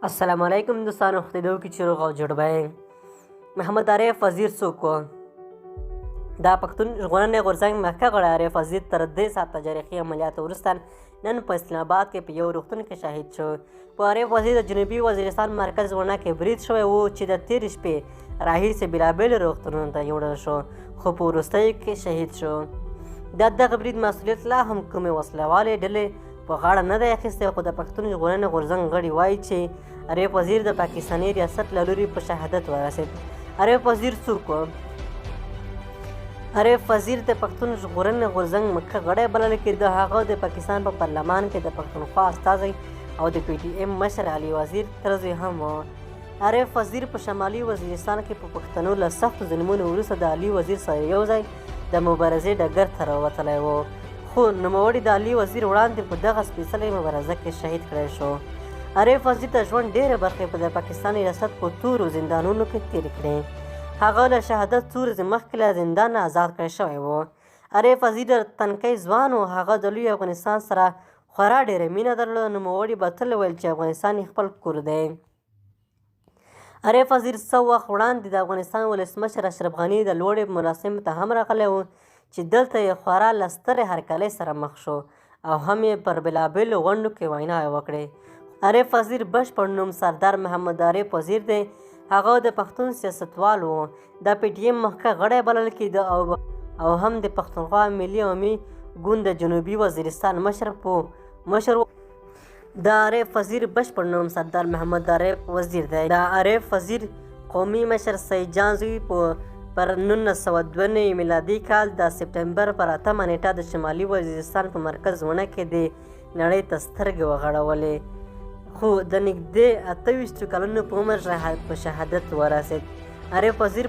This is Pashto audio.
السلام علیکم دوستانو، خدای دې وکړي چې روغ او جوړ به یئ. محمد عارف وزیر څوک و؟ دا پښتون ژغورنې غورځنګ مخکښ غړی عارف وزیر تر 3 ساعته جراحي عملیاتو وروسته نن په اسلام آباد کې په یو روغتون کې شهید شو. په عارف وزیر د جنوبي وزیرستان مرکز وڼه کې برید شوی و چې د تېرې شپې راهیسې بېلابېلو روغتونونو ته یوړل شو، خو په وروستیو کې شهید شو. د دغه برید مسؤلیت لا هم کومې وسلهوالې ډلې په غاړه نه دی اخیستی، خو د پښتون ژغورنې غورځنګ غړي وایي چې عارف وزیر د پاکستاني ریاست له لوري په شهادت ورسېد. عارف وزیر څوک و؟ عارف وزیر د پښتون ژغورنې غورځنګ مخکښ غړی بلل کېده. هغه د پاکستان په پارلمان کې د پښتونخوا استازی او د پي ټي ایم مشر علي وزیر تره زوی هم و. عارف وزیر په شمالي وزیرستان کې په پښتنو له سختو ظلمونو وروسته د علي وزیر سره یو ځای د مبارزې ډګر ته راوتلی و، خو نوموړي د علي وزیر وړاندې په دغه سپېڅلې مبارزه کې شهید کړی شو. عارف وزیر د ژوند ډېرې برخې په د پاکستان ریاست په تورو زندانونو کې تېرې کړې. هغه له شهادت څو ورځې مخکې له زندانه ازاد کړی شوی و. عارف وزیر ډېر تنکی ځوان و. هغه د لوی افغانستان سره خورا ډېره مینه درلوده. نوموړي به تل ویل چې افغانستان یې خپل کور دی. عارف وزیر څه وخت وړاندې د افغانستان ولسمشر اشرف غني د لوړې مراسمو ته هم راغلی و چې دلته یې خورا له سترې هرکلۍ سره مخ شو او هم یې پر بېلابېلو غونډو کې ویناوې وکړې. عارف وزیر بشپړ نوم سردار محمد عارف وزیر دی. هغه د پښتون سیاستوال و، د پي ټي ایم مخکښ غړی بلل کېده او هم د پښتونخوا ملي عوامي ګوند د جنوبي وزیرستان مشر و. د عارف وزیر بشپړ نوم سردار محمد عارف وزیر دی. د عارف وزیر قومي مشر سید جان زوی پر 1992 میلادي کال د سپټمبر پر 8مه نېټه د شمالي وزیرستان په مرکز وڼه کې د نړۍ ته سترګې وغړولې، خو د نږدې 28 کلونو په عمر په شهادت ورسېد. عارف وزیر